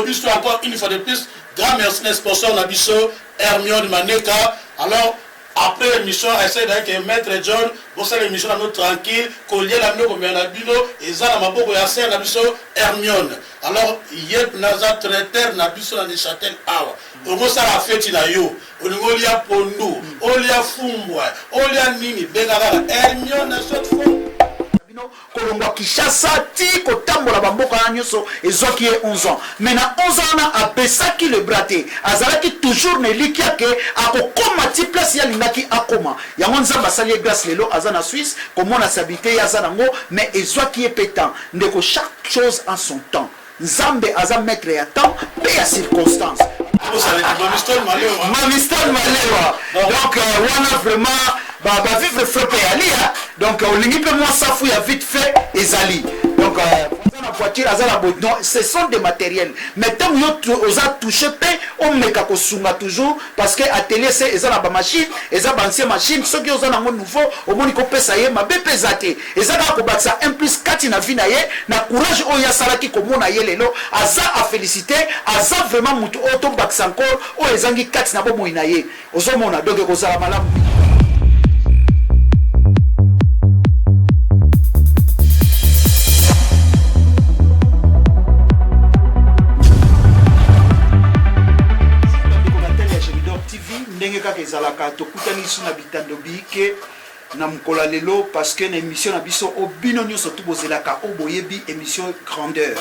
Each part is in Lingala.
Nalobi so encore une fois de plus, grand merci na sponsor na biso Hermione Maneka. Alors après émission, essaye d'aller Maître John, bosala émission na bino tranquille, kolia na bino, komela na bino, eza na maboko ya sœur na biso Hermione. Alors ye naza traiteur na biso na Neuchâtel awa. Okosala feti na yo, olingi olia pondu, olia fumbwa, olia nini, benga kaka Hermione cette fois. Bino kolongwa Kinshasa ti kotambola ba mboka wana nyonso ezwaki ye 11 ans, mais na 11 ans wana abaissaki le bras te, azalaki toujours na elikya ke akokoma ti place ye alingaki akoma. Yango Nzambe asali ye grace, lelo aza na Suisse, komona stabilite ye aza nango, mais ezwaki ye pe temps. Ndeko, chaque chose en son temps, Nzambe aza maitre ya temps pe ya circonstance. Mami Stone Malewa, donc wana vraiment ba ba vivre frais pe yali hein. Donc olingi pe mwa safu ya vite fait ezali. Donc aza na voiture, aza na bo, non, ce sont des matériels, mais tango yo oza touché pe omeka kosunga toujours, parce que atelier se eza na ba machine, eza ba ancien machine, soki oza nango nouveau omoni kopesa ye mabe pe eza te. Eza kaka kobakisa un plus kati na vie na ye, na courage oyo ye asalaki komona ye lelo aza a feliciter, aza vraiment mutu oyo tobakisa encore oyo ezangi kati na bomoi na ye, ozo mona donc ekozala malamu mingi. Bandeko batali ya Gemidor TV, ndenge kaka ezalaka tokutani lisusu na bitando biike na mokolo ya lelo parce que na emission na biso oyo bino nionso tout bozelaka oyo boyebi emission grandeur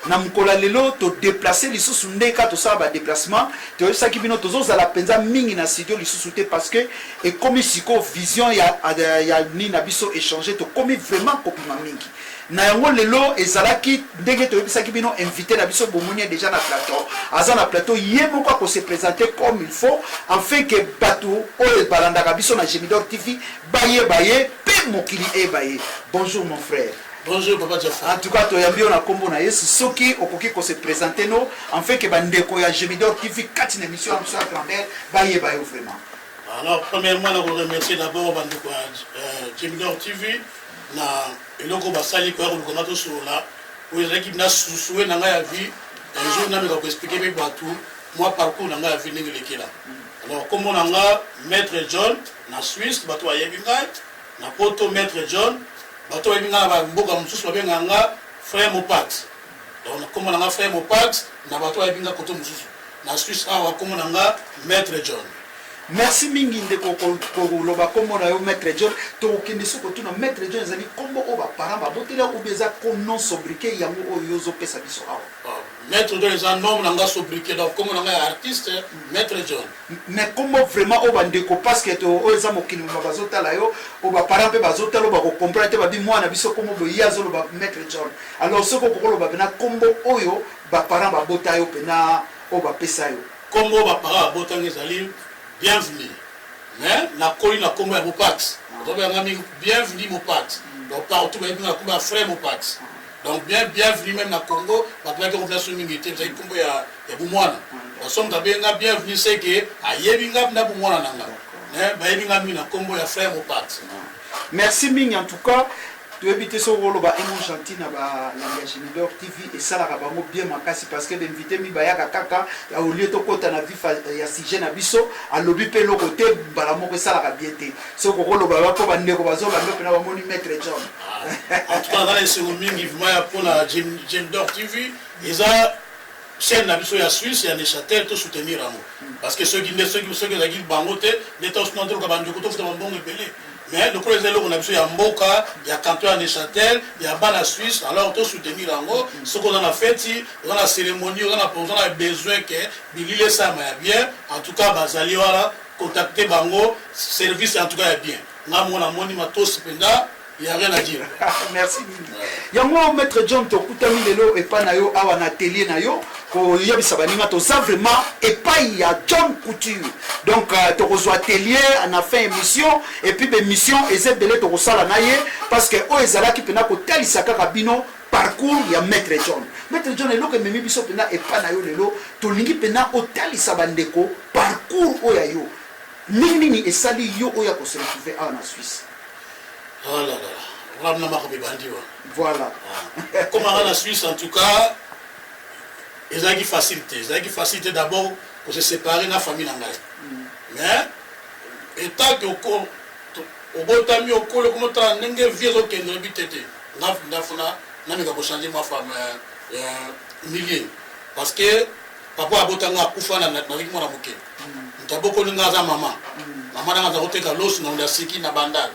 na mokolo ya lelo to deplacer lisusu nde kaka tosala ba deplacement toyebisaki bino tozozala penza mingi na studio lisusu te parce que ekomi sikoyo vision ya, ya nini na biso echanger, tokomi vraiment kobima mingi na yango lelo ezalaki ndenge toyebisaki bino invité na biso bomoni ye dejà na plateau, aza na plateau ye moko ako se presenter comme il faut enfin que batu oyo balandaka biso na Gemidor TV bayeba ye pe mokili eyeba ye. Bonjour mon frère. Bonjour papa Jeff. En tout cas toyambi yo na kombo na Yesu, soki okoki ko se presenter no enfin que ba ndeko ya Gemidor TV kati na emission na biso ya grandeur bayeba yo vraiment. Alors premièrement na ko remercier d'abord ba ndeko ya Gemidor TV na eloko basali koya koluka nga tosolola oyo ezalaki na souhait na ngai ya vie un jour nameka ko expliquer mpe bato mwa parcours na ngai ya vie ndenge elekela. Alors kombo na nga Maître John na Suisse, bato bayebi ngai na poto Maître John, bato bayebi ngai na bamboka mosusu babengaka nga Frère Mopax. Donc kombo na nga Frère Mopax na bato bayebi nga koto mosusu na Suisse awa kombo na nga Maître John. Merci mingi ndeko koloba kombo na yo Maitre John. Tokokende soki kotuna Maitre John ezali kombo oyo ba parents baboteli yo ou bien eza nom sobriquet yango oyo yo ozopesa biso awa? Maitre John eza nom na nga sobriquet, donc kombo na nga ya artiste Maitre John. Mais kombo vraiment oyo ba ndeko parce que to oyo eza mokili mobimba bazotala yo, oyo ba parents pe bazotala oyo bako comprendre te babi mwana biso kombo boye ye azoloba Maitre John. Alors soki okoki koloba pena kombo oyo ba parents babota yo pena oyo bapesa yo. Kombo ba parents babota nga ezali Bienvenue mais nakoli na kombo ya Mopax, bato babenga nga mingi Bienvenue Mopax, donc partout bayebi nga na kombo ya Frère Mopax, donc bien Bienvenue meme na Congo bato bayaki yango place mingi te, ezali kombo ya ya bomwana, donc soki moto abengi nga Bienvenue c'est que ayebi nga na bomwana na nga, mais bayebi nga mingi na kombo ya Frère Mopax. Merci mingi en tout cas. Toyebi te soki okoloba un mot gentil na ba landi ya Gemidor TV, esalaka bango bien makasi parce que ba invites mi bayaka kaka au lieu tokota na vif ya sujet na biso, alobi pe eloko te mbala moko, esalaka bien te. Soki okoloba ba po ba ndeko bazolanda yo pena bamoni Maitre John. En tout cas naza na esengo mingi vraiment ya pona Gemidor TV eza chaine na biso ya Suisse ya Neuchâtel, to soutenir yango parce que soki nde soki soki ezalaki bango te nde toluka ba ndeko tofuta ba mbongo ebele. Mais lokola eza eloko na biso ya mboka, ya canton ya Neuchâtel, ya bana Suisse, alors to soutenir yango. Soki oza na feti, oza na ceremonie, oza na oza na besoin que bilili esalama ya bien, en tout cas bazali wana, contacter bango, service en tout cas ya bien. Nga moko namoni matosi penza, ya rien à dire. Merci mingi. Yango Maître John tokutani lelo epai na yo awa na atelier na yo koyebisa baninga toza vraiment epai ya John Couture. Donc tokozwa atelier na fin émission et puis ba émission eza ebele tokosala na ye parce que oyo ezalaki mpena kotalisa kaka bino parcours ya Maître John. Maître John, eloko ememi biso mpena epai na yo lelo, tolingi mpena otalisa bandeko parcours oyo ya yo. Ndenge nini esali yo oyo ya ko se retrouver awa na Suisse? Oh là là, wana makambo ebandi wana. Voilà. Comme nga na Suisse en tout cas, Ezalaki facile te, ezalaki facile te d'abord ko se separer na famille na ngai. Mais etant que oko obotami okoli okomi otala ndenge vie ezokende oyebi te te nga nga funa nameka ko changer mwa femme milieu parce que papa abota nga akufa na nazalaki mwana moke. Moto abokoli nga aza mama. Mama na nga aza koteka loso na ya siki na Bandal.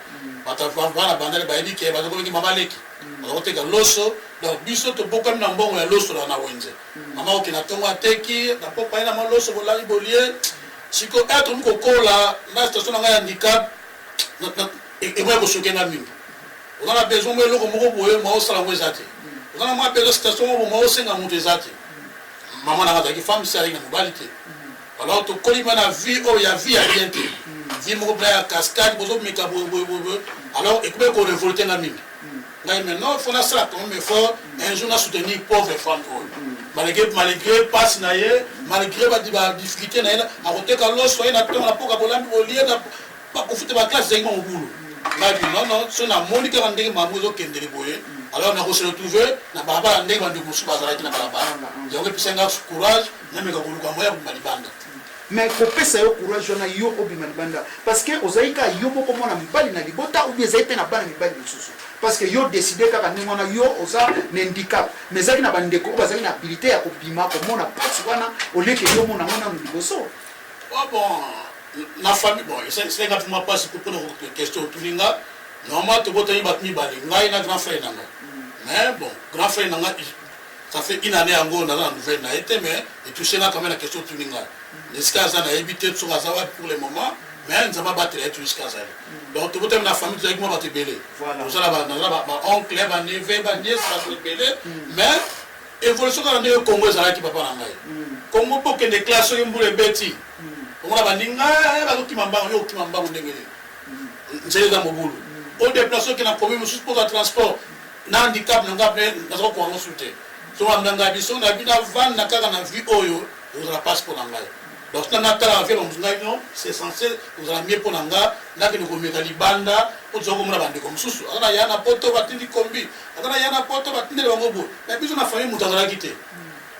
Bato bana Bandal bayebi ke baza kobengi mama leki. Baza koteka loso. Donc biso tobokami na mbongo ya loso na wenze. Mama okende na tongo ateki, na pokwa ye na mwa loso bolali bolie. Siko eh tokomi kokola na situation na ngai ya handicap ekoya kosoke nga mingi. Oza na besoin mwa eloko moko boye mwa osala yango eza te. Oza na mwa besoin situation moko boye mwa osenga moto eza te. Mama na ngai azalaki femme seule, azalaki na mobali te. Alors tokoli mpe na vie oyo ya vie ya bien te. Vie moko mpenza ya cascade, bozomeka boye boye boye. Alors ekomi korevolte nga mingi. Ngai mais non, faut nasala quand même effort un jour na soutenir pauvre femme oyo. Malgré passe na ye, malgré ba difficulté na ye, akoteka loso ye na tongo na poka bolambi bolie na bakofuta ba classe ezalaki mwa mobulu. Ngai bi non non, so namoni kaka ndenge makambo ezokendele boye, alors nako se retrouver na balabala ndenge bandeko mosusu bazalaki na balabala. Yango epesaki nga courage nameka koluka moyen ya kobima libanda. Mais kopesa yo courage wana yo obima libanda parce que ozali kaka yo moko mwana mibali na libota ou bien ezali pe na bana mibali misusu? Parce que yo decide kaka ndenge wana yo oza na handicap mais ezalaki na ba ndeko oyo bazalaki na habilite ya kobima komona pasi wana au lieu que yo omona yango nanu liboso. Oh bon, na famille bon esali nga mwa pasi mpona question otuni nga. Normalement tobotami bato mibale, ngai na grand frère na nga. Mais bon, grand frère na nga, ça fait une année yango naza na nouvelle na ye te, mais etouche nga quand même na question otuni nga. Esika aza nayebi te soki aza wapi pour le moment, mais Nzambe abatela ye toujours esika azali. Donc tobotami na famille tozalaki mwa bato ebele, toza na ba oncle, ba neveu, ba nièce, bato ebele. Mais évolution kaka ndenge Congo ezalaki, papa na ngai, Congo mpo okende classe soki mbula ebeti, omona baninga bazokima mbango, yo okima mbango ndenge nini? Nzela eza mobulu, odeplace oke na commune mosusu mpo ozwa transport. Na handicap na ngai mpe naza kokoka yango su te. So banda ngai biso na bino avanda kaka na vie oyo ekozala mpasi mpo na ngai. Donc sina natala vie bamosusu, ngai non, c'est censé kozala mieux mpo na nga nakende komeka libanda mpo toza komona bandeko mosusu aza na ya na poto batindi kombi, aza na ya na poto batindeli bango boye. Mais biso na famille moto azalaki te,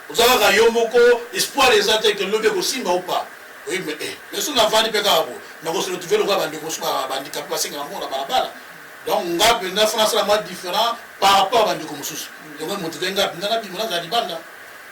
oza kaka yo moko, espoir eza te ke lobi ekosimba ou pas. Oui, mais eh, mais so navandi mpe kaka boye nakose retrouve lokola bandeko mosusu bahandicapé basengaka mbongo na balabala. Donc nga mpenza fo nasala mwa différent par rapport ya bandeko mosusu. Yango emotive nga mpenza nabima nazala libanda.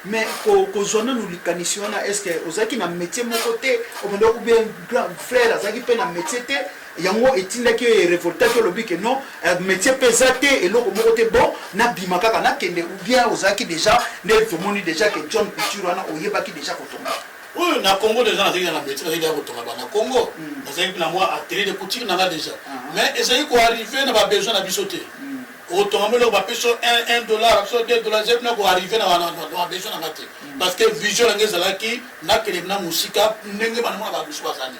Mais kozwa nanu likanisi wana, est ce que ozalaki na métier moko te obanda ou bien grand frère azalaki mpe na métier te, yango etindaki yo erevoltaki, olobi ke non, métier mpe eza te, eloko moko te, bon nabima kaka nakende, ou bien ozalaki déjà nde tomoni déjà ke John Couture wana oyebaki déjà kotonga? Oyo na Congo déjà nazalaki na métier, nazalaki déjà kotonga ba na Congo, nazalaki mpe na mwa atelier de couture na nga déjà, mais ezalaki koarrive na babesoin na biso te. Okotonga mo eloko bapesi yo 1 dollar, biso 2 dollar, ezali mpena koarrive na babesoin na nga te, parce que vision na nga ezalaki nakende na mosika ndenge bana mona bamosusu bazali,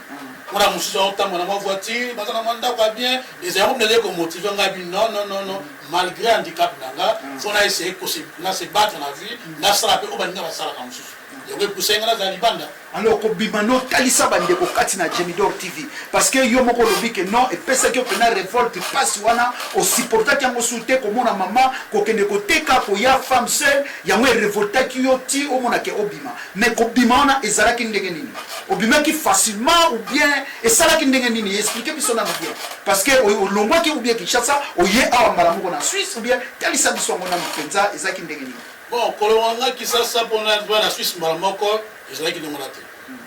mona mosusu aotambola na mwa voiture, baza na mwa ndako ya bien. Ezali yango mpe ezali komotive ngai bi non non non non, malgré handicap na nga fo na essaye na se battre na vie, nasala mpe oyo baninga basalaka mosusu. Yango epusai nga nazala libanda. Alors kobima no talisa bandeko kati na Gemidor TV, parce que yo moko olobi ke non, epesaki yo mpena révolte, pasi wana osupportaki yango su te, komona mama kokende koteka koya femme seule, yango erevoltaki yo ti omona ke obima. Mais kobima wana ezalaki ndenge nini? Obimaki facilement ou bien esalaki ndenge nini? Explique biso nanu bien, parce que olongwaki ou bien Kinshasa oye awa mbala moko na Suisse, ou bien talisa biso yango nanu mpenza ezalaki ndenge nini? Bon, kolongwa nga Kisasa mpona na Suisse mbala moko ezalaki ndenge wana te.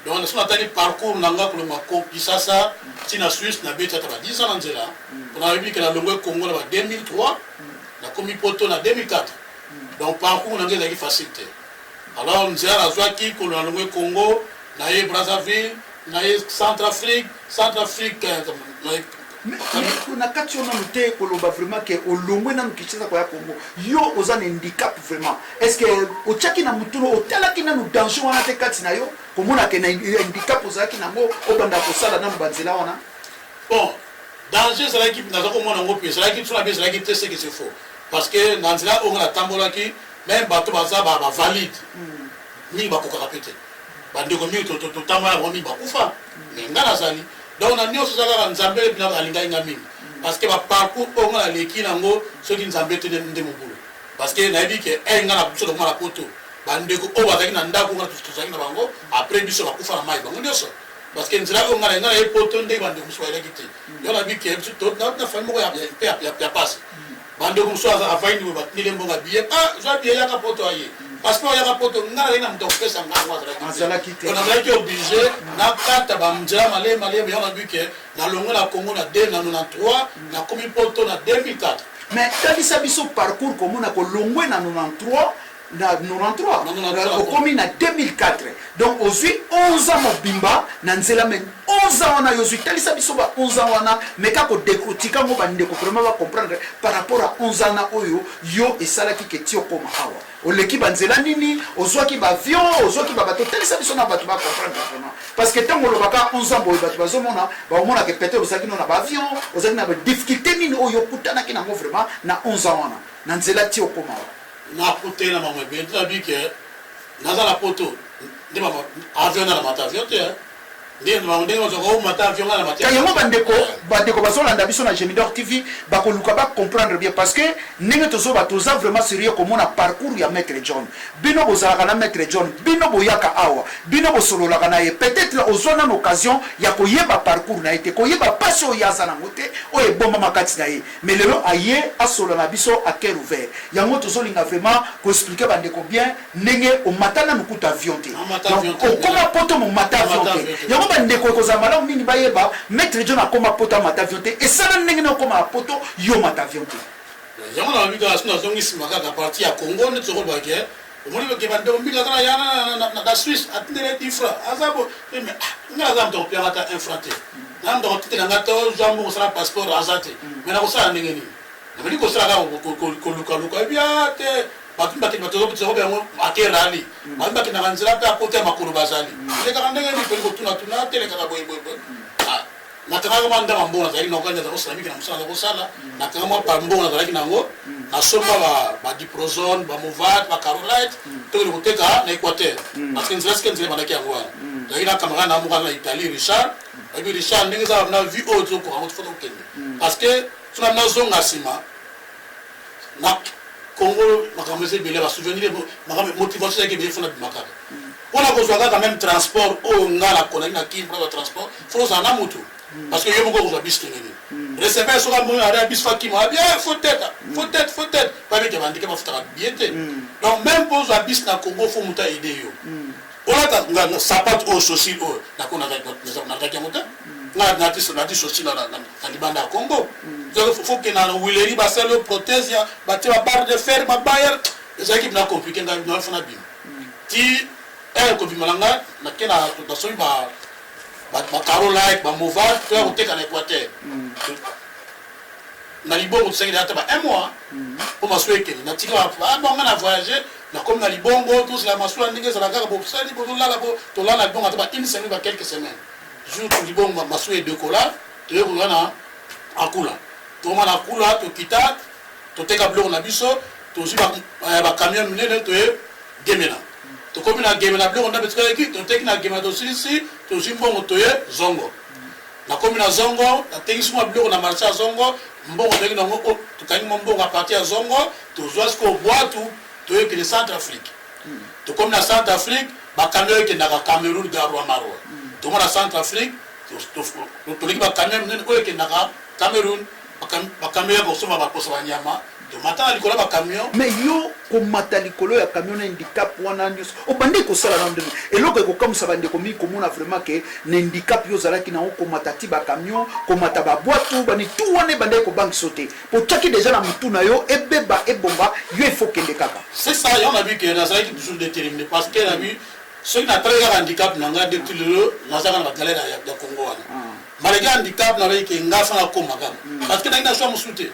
Donc naso natali parcours na nga kolongwa Kisasa ti na Suisse, nabeti ata ba 10 ans na nzela, mpona nayebi ke nalongwe Congo na ba 2003, nakomi poto na 2004. Donc parcours na nga ezalaki facile te. Alors nzela nazwaki kolongwa, nalongwe Congo, naye Brazzaville, naye Centrafrique, Centrafrique Na kati yo nanu te koloba vraiment ke olongwe nanu Kinshasa koya Congo, yo oza na handicap vraiment, est ce que otiaki na mutu otalaki nanu danger wana te kati na yo komona ke na handicap ozalaki nango obanda kosala nanu banzela wana? Bon, danger ezalaki, naza komona yango mpe ezalaki biso na bi ezalaki te, ce que c'est faux, parce que na nzela oyo nga natambolaki, même bato baza bavalide mingi bakokaka mpe te. Bandeko mingi totambola na bango mingi bakufa, mais nga nazali. Donc na nyonso eza kaka Nzambe mpena alingaki nga mingi, parce que baparcours oyo nga naleki nango, soki Nzambe te nde mobulu, parce que nayebi ke nga na biso tokoma na poto. Bandeko oyo bazalaki na ndako nga tozalaki na bango après biso bakufa na mai bango nyonso, parce que nzela oyo ngai na ye poto ndenge bandeko mosusu bayelaki te. Yo na bike biso na famille moko mpe ya pasi. Bandeko mosusu avandi boye, batindeli mbongo ya billet: "Ah, zwa billet, yaka poto." Aye passeport, yaka poto. Ngai nazalaki na moto akopesa ngai yango azalaki te. Nazalaki obligé nakata banzela malemi malemi. Yango na bike nalongwe na Congo na 93, nakomi poto na 2004. Mais talisa biso parcours, komona kolongwe na 93, na 93 okomi na 2004, donc ozwi 11 ans mobimba na nzela. Mais 11 ans wana yo ozwi, talisa biso ba 11 ans wana, mais kaka kodécortiquer yango, bandeko vraiment bacomprendre par rapport à 11 ans na oyo yo esalaki ke ti okoma awa, oleki banzela nini, ozwaki baavion, ozwaki babato. Talisa biso na bato bacomprendre vraiment, parce que ntango olobaka 11 ans boye, bato bazomona, baomonaka peut-être ozalaki no na baavion, ozalaki na badifficulté nini oyo okutanaki nango vraiment na 11 ans wana na nzela ti okoma awa. Nakuteli na mama ebele. Nabi ke naza na poto nde avion, na mata avion te, ndenge bazwaka omata avion, nga na mata. Yango bandeko bazolanda biso na Gemidor TV bakoluka bacomprendre bien, parce que ndenge tozoba, toza vraiment sérieux komona parcours ya maître John. Bino bozalaka na maître John, bino boyaka awa, bino bosololaka na ye, peut-être ozwa nano occasion ya koyeba parcours na ye te, koyeba mpasi oyo aza nango te, oyo ebombama kati na ye. Mais lelo aye asolola na biso à cœur ouvert. Yango tozolinga vraiment koexpliquer bandeko bien ndenge omata nanu kuta avion te, okoma poto momata avion te. Yango bandeko ekozala malamu mingi bayeba maître John akoma poto, amata avion te. Esala ndenge na okoma na poto, yo mata avion te? Yango na babi kaka so nazongi nsima kaka parti ya Congo nde tokolobake. Omoni ke bandeko mingi aza na ya na Suisse, atindeli 10 franc, aza bo mais nga aza moto akopianga ata 1 franc te, na moto akotindela nga te ozwa mbongo, osala passeport, aza te. Mais nakosala ndenge nini? Nabandi kosala kaka kolukaluka ebia te. Bato bakende, bato yango ake rali, bato bakendaka nzela mpe akota ya makolo, bazali elekaka ndenge nini? Toli kotunatuna te, elekaka boyeboyeboye. Nakangaka mwa ndama mbongo nazalaki nango, kani naza kosala mingi na mosala naza kosala. Nakanga mwa mbongo nazalaki nango, nasomba badiprosone, bamovate, bacarolite, tokende koteka na Équateur, parce que nzela sike nzela ebandaki yango wana. Nazalaki na camarade na moko aza na Italie, Richard. Oyebi Richard, ndenge eza na vie oyo tozokoka yango, faut tokende, parce que sona nazonga nsima na Congo, makambo eza ebele, basouvenir, makambo, motivation ezalaki ebele. Faut nabima kaka mpona kozwa kaka même transport oyo nga nakonaki na Kini. Mpona transport, faut ozala na motu, parce que yo moko okozwa bus ndenge nini? Receveur soki amoni arrêt ya bus, faut akima bien, faut tête, faut tête, faut tête, babike bandike bafutaka bien te. Donc même mpo ozwa bus na Congo, faut moto aide yo olata nga sapato oyo, chaussure oyo nakaki yango te. Nga nati chaussure na libanda ya Congo. Faut kenda na huilerie, basali oyo prothèse ya batie babarre de fer, mabayer. Ezalaki na compliqué. Ngai faut nabima ti ere kobima na ngai, nake nasomi bacarolite, bamovate, toya koteka na Équateur na libongo. Tosengeli ata ba un mois mpo masuwa ekende. Natika bonga na voyage, nakomi na libongo, tozela masuwa ndenge ezala kaka. Bosali bozolala, tolala na libongo ata ba une semaine, ba quelques semaines. Jour libongo masuwa edekola, toye kozwa na Akula. Tokoma na Akula, tokita, toteka biloko na biso, tozwi bacamion minene, toye Gemena. Tokomi na Gemena, biloko ndambe tikalaki, toteki na Gemena, tosilisi, tozwi mbongo, toye Zongo. Nakomi na Zongo, natekisi mwa biloko na marché ya Zongo. Mbongo toyaki nango, tokangi mwa mbongo. A partir ya Zongo, tozwa sikoyo bwatu, toyokende Centre Afrique. Tokomi na Centre Afrique, bacamion ekendaka Cameroun, Garoua, Marwa. Tokoma na Centre Afrique, toleki bacamion minene oyo ekendaka Cameroun, bacamion ya kosomba baposo banyama. Tomata na likolo ya bacamion. Mais yo komata likolo ya camion na handicap wana nyonso, obandi kosala na ndenge eloko ekokamwisa bandeko mingi komona vraiment ke na handicap yo ozalaki nango, komata ti bacamion, komata babwatu bani tu wana, ebandaki kobangisa te po tiaki déjà na mutu na yo ebeba ebonga, yo il faut kende kaka. C'est ça. Yango nabi ke nazalaki toujours déterminé, parce que nabi soki natali kaka handicap na ngai depuis lelo, nazaka na bagalere ya Congo wana. Malgré handicap, naloki ke nga faut nakoma kaka, parce que nangi na choix mosusu te.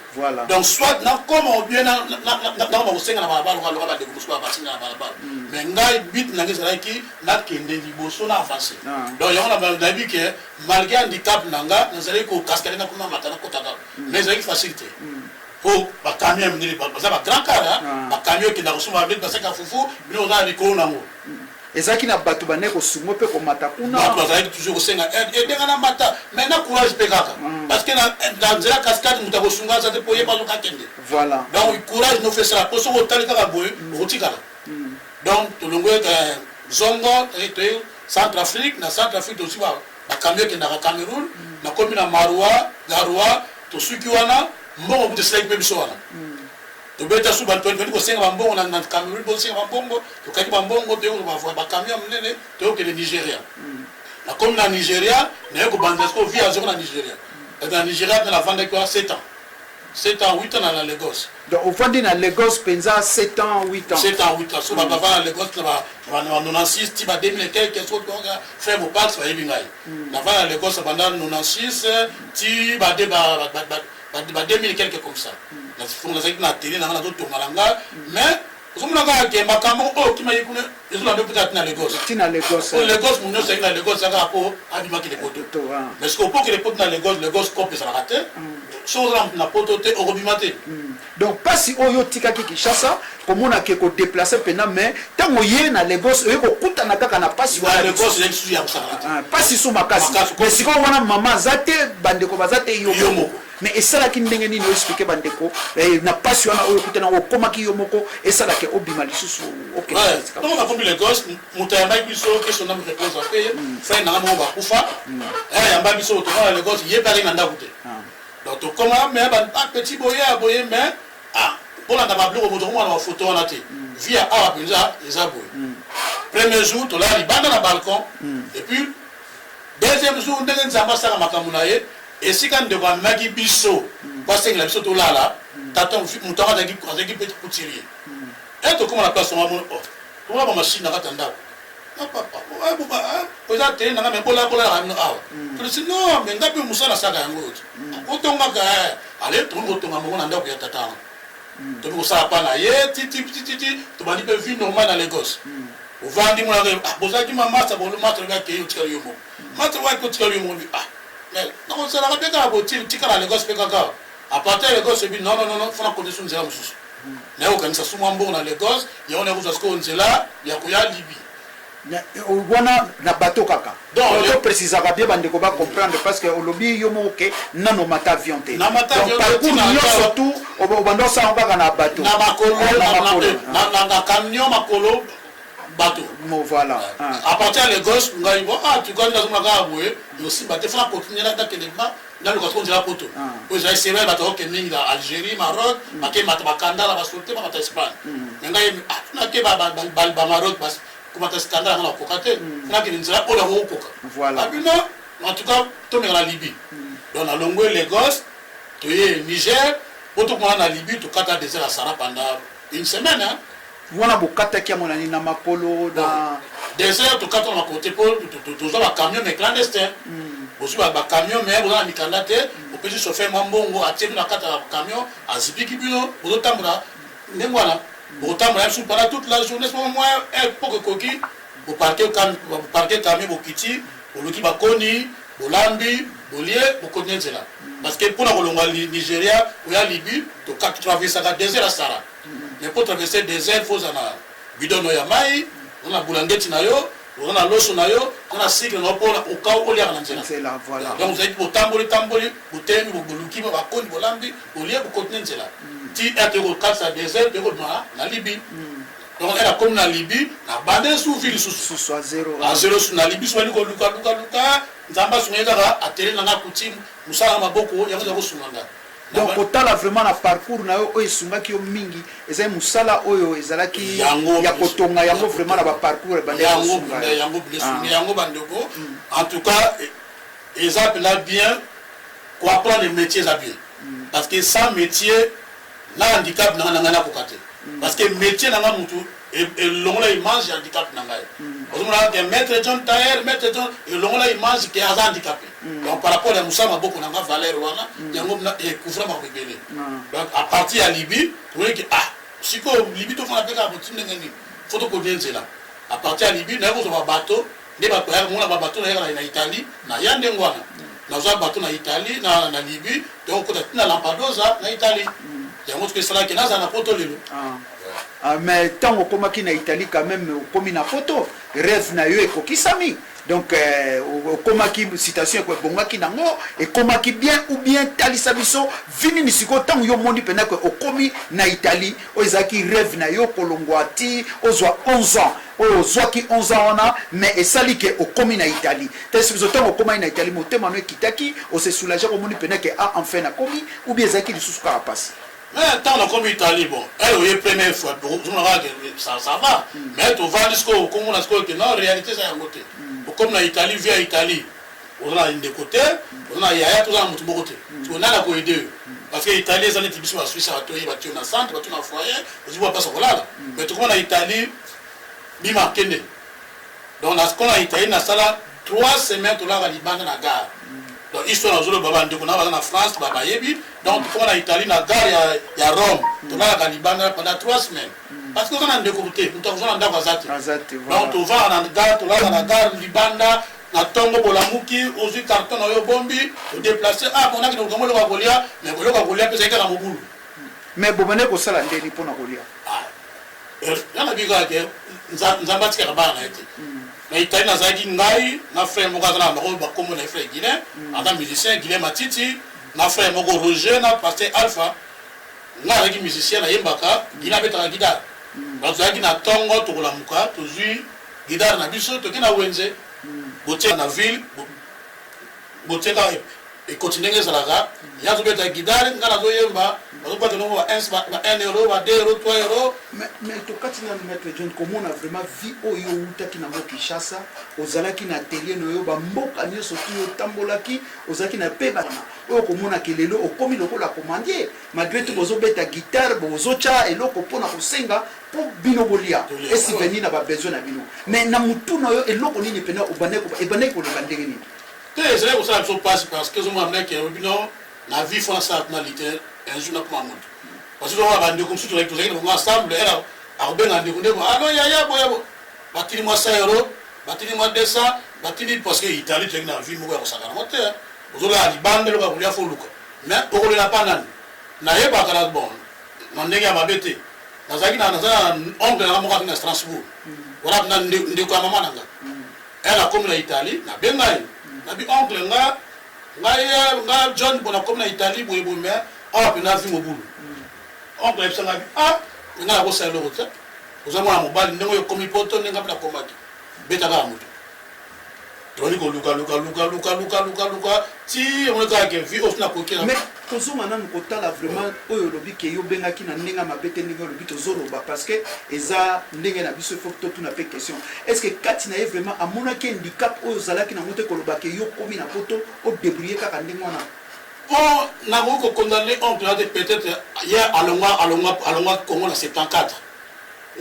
Donc soit nakoma ou bien nakoma kosenga na balabala loka loka bandeko mosusu basenga na balabala. Mais ngai but na ngai ezalaki nakende liboso, na avance. Donc yango nayebi ke malgré handicap na nga, nazalaki kokaskade, nakoma mata, nakota kaka. Mais ezalaki facile te, po bacamion minene baza bagrand car, bacamion ekenda kosomba neti basaka fufu, bino oza na likolo nango. Ezalaki na bato bandeki kosungo mpe komata kuna? Bato bazalaki toujours kosenga aide, edenga na mata, mais na courage mpe kaka, parce que na nzela cascade, moto akosunga aza te mpo yeba azoka kende. Donc courage nofesala, po soki otali kaka boye, okotikala. Donc tolongwe Zongo, toye Centrafrique. Na Centrafrique tozwi bacamion ekendaka Cameroun. Nakomi na Maroua, Garoua, tosuki wana. Mbongo kutu esilaki mpe biso wana. Tobeta su bato bandi kosenga bambongo na Cameroun, bosenga bambongo, tokaki bambongo, toyei bacamion ya monene, toyokende Nigeria. Nakomi na Nigeria, naye kobandela sikoyo vie ya zéro na Nigeria. Na Nigeria mpe navandaki wana 7 ans, 7 ans, 8 ans na Lagos. Donc ovandi na Lagos mpenza 7 ans, 8 ans? 7 ans, 8 ans. So bavanda na Lagos na ba 96 ti ba 2000 et quelque. So tonga frère Mopax bayebi ngai, navanda na Lagos banda 96 ti ba 2000 quelque comme ça. Nazalaki na atelier nanga, nazotonga na ngai, mais ozomona kaka ke makambo oyo okimaki kuna ezolanda mpe kaka tina Lagos. Tina Lagos. Po Lagos, moto nyonso azalaki na Lagos kaka mpo abimaki le poto. Mais soki opokele poto na Lagos, Lagos cope ezalaka te. Soki oza na poto te, okobima te. Donc mpasi oyo otikaki Kinshasa, komona ke kodéplacer mpena, mais ntango ye na Lagos, oye kokutana kaka na mpasi. Wana Lagos ezalaki susu ya kosakana te. Mpasi su makasi. Mais sikoyo wana mama aza te, bandeko baza te, yo moko. Mais esalaki ndenge nini? Oexpliquer bandeko na mpasi wana oyo okutana, okomaki yo moko, esalaki obima lisusu? Ntango nakomi Lagos, moto ayambaki biso, que son âme repose en paix, frère nanga moko bakufa, ayambaki biso. Tokoma na Lagos, ye mpe aleki na ndako te. Donc tokoma, mais bapetit boye ya boye, mais ah, bolanda babiloko, moto okomona na bafoto wana te. Vie ya awa mpenza eza boye. Premier jour tolala libanda na balcon, et puis deuxième jour, ndenge Nzambe asala makambo na ye, esika ndeko amemaki biso po asengela biso tolala, tata moto yango azalaki mpe couturier. E tokóma na place wana, oh, tomona bamachine na kati ya ndako. Eza te nanga, me bolalaka bino awa? Tolisi non, me nga mpe mosala asaka yango oyo te, otongaka. Ale tokomi kotonga mongo na ndako ya tata wana, tomi kosala pa na ye titititi, tobandi mpe vie normale na Lagos. Ovandi, monaka bozalaki mamasa, matre obi akei, otikali yo moko. Matre waki otikali yo moko. Ah, mais nakosalaka mpe kaka botika na Lagos mpe kaka à partir ya Lagos ebi non, non, non, fona kote su nzela mosusu. Naye kokanisa su mwa mbongo na Lagos, yango naye kozwa sikoyo nzela ya koya Libye. Wana na bateau kaka? Donc toprécisaka bien, bandeko bacomprendre, parce que olobi yo moko ke nano mata avion te. Donc parcours nyonso tout obanda osala kaka na bateau? Na makolo, na camion, makolo, bateau. Mo voilà. À partir ya Lagos, ngai bon, ah, tu vois, nazomona kaka boye yosimba te, fana continue, nakende naluka siko nzela poto oyo ezali semaine. Bato bakokende mingi na Algérie, Maroc, bake mata bakandala, basote, bamata Espagne. Me ngai nake bamaroc, komata scandale yango nakoka te, nakende nzela oyo nakokoka. Abino en tout cas tomeka na Libye. Donc nalongwe Lagos, toye Niger, po tokomana na Libye, tokata désert ya Sahara pendant une semaine, hein. Wana bokataki yango na nini? Na makolo na? Désert tokata na makolo te, po tozwa bacamion mais clandestin. Bozwi bacamion, mais boza na mikanda te. Opesi chauffeur mwa mbongo, atie bino na kati ya camion, azipiki bino, bozotambola ndenge wana. Bokotambola biso pendant toute la journée, soki mwa poko ekoki, boparquer camion, bokiti, boluki bakoni, bolambi, bolie, bokontinue nzela. Parce que mpona kolongwa Nigeria oya Libye, totraversaka désert ya Sahara. Mais po traverser désert, faut oza na bidon ya mai, oza na bulangeti na yo, oza na loso na yo, oza na cycle na yo, mpona okau oliaka na nzela. Donc ozalaki botamboli tamboli, botelemi, boluki bakoni, bolambi, bolie, bokontinue nzela ti ete kokatisa désert, toye kobima na Libye. Donc ere akomi na Libye, na bande su vie lisusu à zéro. À zéro su na Libye. So bali koluka luka luka, Nzambe asunga ye kaka, atele nanga coutume, mosala na maboko yango eza kosunga nga. Donc kotala vraiment na parcours na yo, oyo esungaki yo mingi ezali mosala oyo ezalaki ya kotonga yango. Vraiment na baparcours ebandi yango yango. Bandeko, en tout cas eza mpena bien koapprendre métier, eza bien, parce que sans métier na handicap nanga na ngai nakoka te, parce que métier nanga mutu elongola image ya handicap na ngai. Ozomona ke maître John Tayer, maître John, elongola image ke aza handicapé. Donc par rapport ya mosala maboko na nga, valeur wana yango ekouvra makambo ebele. Donc à partir ya Libye, toyei ke ah, sikoyo Libye tofanda mpe kaka boti ndenge nini? Faut tokonie nzela. À partir ya Libye, naye kozwa babato nde bato bayaka mona babato nayaka na Italie, naya ndenge wana, nazwa bato na Italie, na Libye, donc okota ntina Lampedusa na Italie. Yango soki esalaki nazala na poto lelo. Ah, mais ntango okomaki na Italie, quand même okomi na poto, rêve na yo ekokisami. Donc okomaki, situation ebongaki nango, ekomaki bien ou bien? Talisa biso vie nini sikoyo ntango yo omoni mpena ke okomi na Italie, oyo ezalaki rêve na yo kolongwa ti ozwa 11 ans. Oyo ozwaki 11 ans wana, mais esali ke okomi na Italie. Talisa biso, ntango okomaki na Italie, motema no ekitaki, ose soulager, omoni mpena ke ah, enfin nakomi, ou bien ezalaki lisusu kaka mpasi? Mais ntango nakomi Italie, bon, elle oye première fois, ozomona kaka ke ça va, mais tovandi sikoyo, okomona sikoyo ke non, réalité eza yango te. Okomi na Italie, vie ya Italie, oza na ndeko te, oza na yaya te, oza na motu moko te. Sikoyo nani akoaider yo? Parce que Italie eza neti biso Basuisse, bato oye batio na centre, bato na foyer, ozwi mwa mpasi kolala. Mais tokoma na Italie, bima kende. Donc nakoma na Italie, nasala 3 semaines tolaka libanda na gare. Donc histoire nazoloba, bandeko na baza na France bayebi. Donc tokoma na Italie, na gare ya Rome, tolalaka libanda pendant 3 semaines, parce que oza na ndeko te, moto akozwa na ndako aza te. Aza te. Donc tovanda na gare, tolalaka na gare libanda. Na ntongo bolamuki, ozwi carton na yo, obombi, odéplacer. Ah bon, nakende kokamwa eloko ya kolia, mais eloko ya kolia mpe ezali kaka mobulu. Mais bobandaki kosala ndeni mpona kolia? Nga na bikaka ke Nzambe atikaka bana na ye te. Na Italie nazalaki ngai na frère moko aza na bango, bakombo na ye frère Guilin, aza musicien, Guilin Matiti, na frère moko Roger, na pasteur Alpha. Ngai azalaki musicien, nayembaka, Guilin abetaka guitare. Bato tozalaki na ntongo, tokolamuka, tozwi guitare na biso, toke na wenze, botie na ville, botieka ekoti ndenge ezalaka. Ye azobeta guitare, ngai nazoyemba, bazobata nongo ba 1 euro, ba 2 euro, 3 euro. Mais tokati nanu, maître John, komona vraiment vie oyo outaki nango Kinshasa, ozalaki na atelier na yo, bamboka nyonso tu otambolaki, ozalaki na mpe bana oyo, komonaki lelo okomi lokola commandie, malgré tout bozobeta guitare, bozotya eloko mpona kosenga mpo bino bolia, esiveni na babesoin na bino. Mais na mutu na yo, eloko nini mpena ebandaki koloba ndenge nini? Te, ezalaki kosala biso mpasi, parce que ezomona ndenge bino na vie fo nasala tuna lite, un jour nakoma moto. Parce que ozomona bandeko mosusu tozalaki na bango ensemble, ere akobenga ndeko, ndeko alo, yaya boya, batili mwa 100 euro, batili mwa 200, batili, parce que Italie tozalaki na vie moko ya kosaka nango te. Ozolala libanda, eloko ya kolia fo oluka, mais okolela mpa nani? Nayebaka na bon, na ndenge ya mabe te, nazalaki na naza na oncle nanga moko azalaki na Strasbourg wana, na ndeko ya mama na nga. Ere akomi na Italie, nabenga ye, nabi: "Oncle, nga ngai nga John bo, nakomi na Italie boye boye, mais awa mpe navi mobulu." Oncle ayebisa ngai: "Ah, ngai nakosala eloko te, oza mwana mobali, ndenge oyo okomi poto, ndenge mpe nakomaki, beta kaka moto." Tozali koluka, luka, luka, luka, luka, luka, luka, ti omoni kaka ke vie oyo nakoki. Mais tozonga nanu kotala vraiment oyo olobi ke yo obengaki na ndenge ya mabe te. Ndenge olobi, tozoloba parce que eza ndenge na biso, il faut totuna mpe question: est ce que kati na ye vraiment amonaki handicap oyo ozalaki nango te, koloba ke yo komi na poto, odébrouiller kaka ndenge wana? Bon, nakoki kocondamner oncle na te. Peut-être ye alongwa Congo na 74,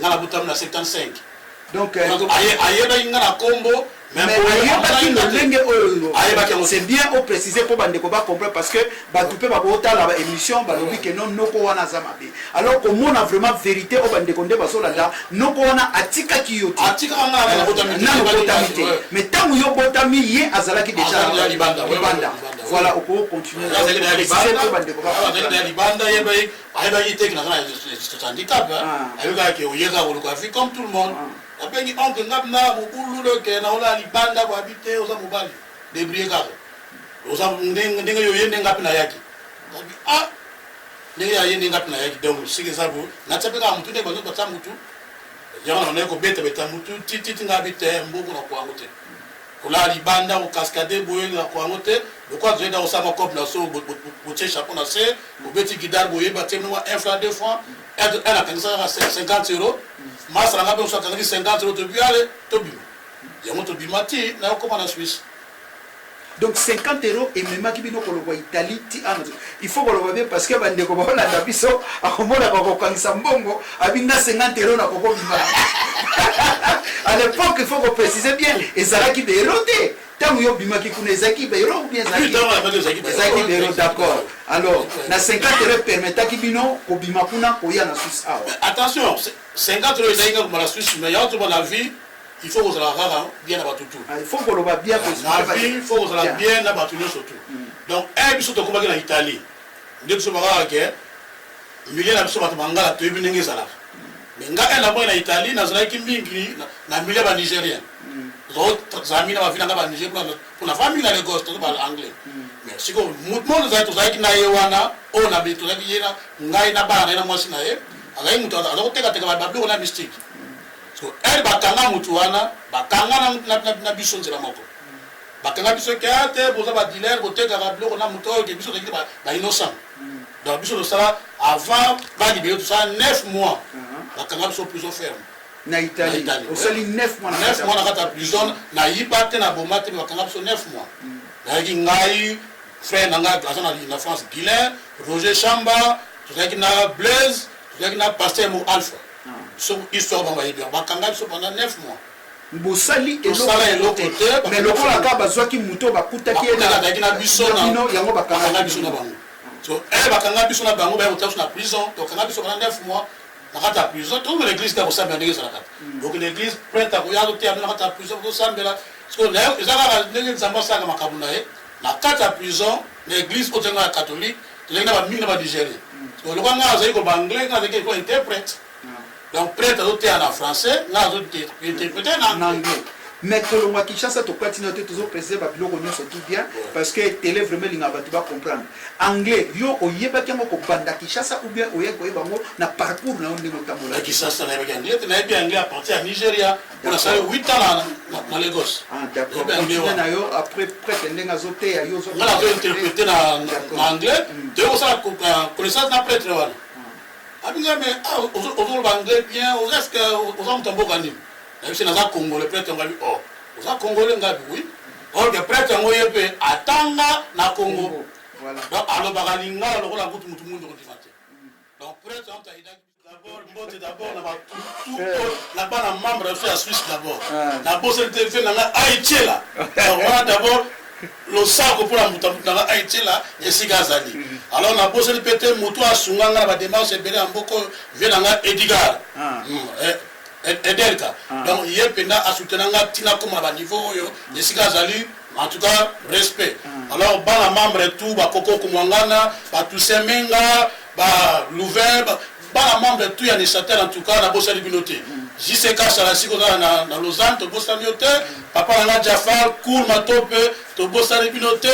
nga nabotami na 75. Donc ayebaki nga na kombo. Mais ayebaki lolenge oyo? C'est bien opréciser mpo bandeko bacomprendre, parce que bato mpe bakotala baémission, balobi ke non, noko wana aza mabe. Alors komona vraiment vérité oyo, bandeko nde bazolanda, noko wana atikaki yo te, nano botami te, mais ntango yo botami, ye azalaki déjà libanda. Voilà, oko continuer. Mpo bandeko libanda ayebaki te ke naza na handicap. Ayebaki oyeka koluka vie comme tout le monde. Nabengi oncle nga na mobulu loke naola libanda, boabi te, oza mobali, débrouille kaka, oza ndenge yo ye, ndenge mpe nayaki. Nabi ah, ndenge ya ye, ndenge mpe nayaki. Donc siki eza bo, natia mpe kaka mutu nde bazo batia mutu yango, na bandaki kobetabeta mutu tititi. Nga bi te, mbongo na kwango te, kolala libanda, kocascader boye na kwango te. Lokola toyeda kosala makope na so, botie chapeau na se, bobeti guitare boye, batie mwa 1 franc, 2 franc, un akangisa kaka 50 euro, masala nga mpe mosu akangaki 50 euro, tobi ale tobima yango, tobima ti nayokoma na Suisse. Donc 50 euro ememaki bino kolongwa Italie ti ana. Il faut koloba bien, parce que bandeko baolanda biso, akomonaka kokangisa mbongo, abi nga 50 euro nakokobima. À l'époque, il faut kopréciser bien, ezalaki baeuro te. Ntango yo obimaki kuna, ezalaki baeuro ou bien ezalaki baeuro? D'accord. Alors na 50 euro permettaki bino kobima kuna, koya na Suisse awa? Attention, 50 euro ezalaki kaka na Suisse, mais yango toba na vie, il faut kozala kaka bien na bato tu. Il faut koloba bien. Na vie, il faut kozala bien na bato nyonso tu. Donc un biso tokomaki na Italie, nde biso bakaka ke milieu na biso, bato bangala, toyebi ndenge ezalaka. Mais nga heure nakomi na Italie, nazalaki mingi na milieu ya ba Nigerien. Tozala mingi na ba vie na nga ba Nigerien po na vandi mingi na Lagos, tozo ba anglais. Mais sikoyo mutu moko tozalaki na ye wana, oyo na tozalaki ye na ngai na bana na ye na mwasi na ye, azalaki mutu aza koteka teka ba biloko na mystique. Sikoyo heure bakanga mutu wana, bakanga na biso nzela moko. Bakanga biso ke ah te boza ba dealer botekaka biloko na mutu oyo ke biso tozalaki ba innocent. Donc biso tosala avant ba libere tosala 9 mois bakanga biso prison ferme. Na Italie. Na Italie. Osali 9 mois na 9 mois na kati ya prison na yiba te na boma te bakanga biso 9 mois. Nayaki ngai frère na ngai aza na France Guilain, Roger Chamba, tozalaki na Blaise, tozalaki na pasteur Mo Alpha. Biso histoire bango bayebi yango. Bakanga biso pendant 9 mois. Bosali Tosala eloko eloko te, mais lokola kaka bazwaki moto oyo bakutaki ye Bakutaki na biso na bino yango bakanga biso na bango. So eh bakanga biso na bango baya kotia biso na prison, tokanga biso pendant 9 mois na kati ya prison. Tokende na église te kosambela ndenge ezalaka te. Okende église prêtre akoya azoteya bino na kati ya prison bozosambela. Sikoyo na eza kaka ndenge Nzambe asalaka makambo na ye na kati ya prison na église oyo tozenga ya catholique, tozalaki na ba mingi na ba nigérien. Sikoyo lokola ngai azali koloba anglais, ngai azalaki lokola interprète. Donc prêtre azoteya na français, ngai azo interpréter na anglais. Mais kolongwa Kinshasa tokati na te, tozo préciser ba biloko nyonso tout bien parce que télé vraiment elingaka bato ba comprendre. Anglais yo oyebaki yango kobanda Kinshasa ou bien oyaki koyeba yango na parcours na yo ndenge otambolaki? Na Kinshasa nayebaki anglais te, nayebi anglais à partir ya Nigeria mpo nasali 8 ans na Lagos. Ah d'accord, continue na yo après prêtre ndenge azoteya yo ozo Nga nazo interpréter na anglais, toyei kosala connaissance na prêtre wana. Abi nga mais ah ozoloba anglais bien, est ce que oza moto ya mboka nini? Nayebisi naza congolais. Prêtre yango abi oh oza congolais? Nga abi oui. Or que prêtre yango ye mpe atanga na Congo. Donc alobaka lingala lokola kutu mutu mwindu kondima te. Donc prêtre yango ayidaki d'abord mbote d'abord na batu tout na bana membre ya Suisse d'abord. Nabosani te vie na nga aitiela. Donc wana d'abord losako mpo na moto na nga aitiela esika azali. Alors nabosani mpe te moto asunga nga na ba démarche ebele ya mboka oyo, vie na nga Edgar. Edelka. Donc ye mpenza asoutenant nga ntina koma na ba niveau oyo esika azali, en tout cas respect. Alors bana membre tout, bakoko Kumwangana, ba Toussaint Menga, ba Louvain, bana membre tout ya Neuchâtel, en tout cas nabosani bino te. JCK Salasi kozala na Lausanne, tobosani yo te. Papa na nga Jafar Cour Matope, tobosani bino te.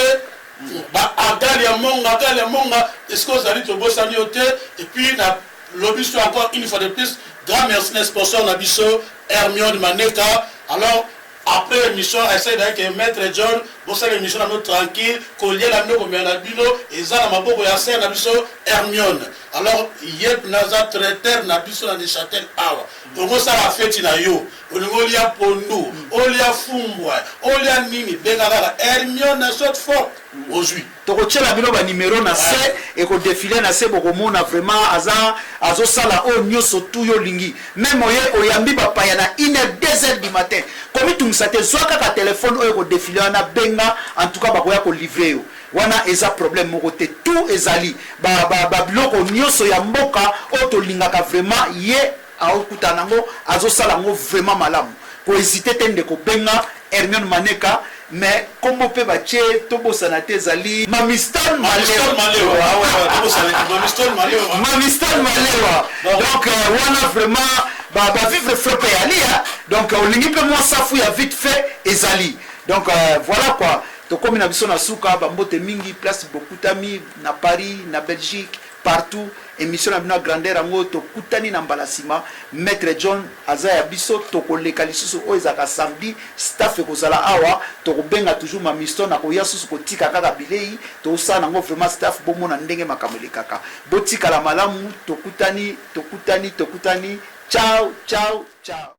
Ba Agal ya Monga, Agal ya Monga esika ozali, tobosani yo te. Et puis na lobi so encore une fois de plus grand merci na sponsor na biso Hermione Maneka. Alors après émission essaye d'ailleurs que Maître John bosala émission na bino tranquille, kolia na bino, komela na bino eza na maboko ya sœur na biso Hermione. Alors ye naza traiteur na biso na Neuchâtel awa. Okosala feti na yo, olingi olia pondu, olia fumbwa, olia nini, benga kaka Hermione na saute fort ozwi. Tokotiela bino ba numero na se, eko defiler na se, bokomona vraiment aza azosala oyo nyoso tout yo olingi. Meme oye oyambi bapaya na une heure, deux heures du matin, komitungisa te, zwa kaka telephone oyo eko defiler wana, benga, en tout cas bakoya ko livrer yo. Wana eza problème moko te, tout ezali ba ba biloko nyoso ya mboka oyo tolingaka vraiment ye aokutana nango, azosala yango vraiment malamu. Ko hesiter te ndeko, benga Hermione Maneka. Mais kombo pe batie tobosana te ezali Mamiston Malewa. Mamiston Malewa. Donc wana vraiment ba ba vivre frais pe yali hein. Donc olingi pe mwa safu ya vite fait ezali. Donc voilà quoi. Tokomi na biso na suka, ba mbote mingi place bokutami na Paris, na Belgique, partout. Emission na bino ya grandeur yango tokutani na mbala sima. Maitre John aza ya biso, tokoleka lisusu oyo ezalaka samedi, staff ekozala awa, tokobenga toujours Mamiston akoya susu kotika kaka bileyi, tozosala nango vraiment staff bomona ndenge makambo elekaka. Botikala malamu, tokutani, tokutani, tokutani, ciao, ciao, ciao.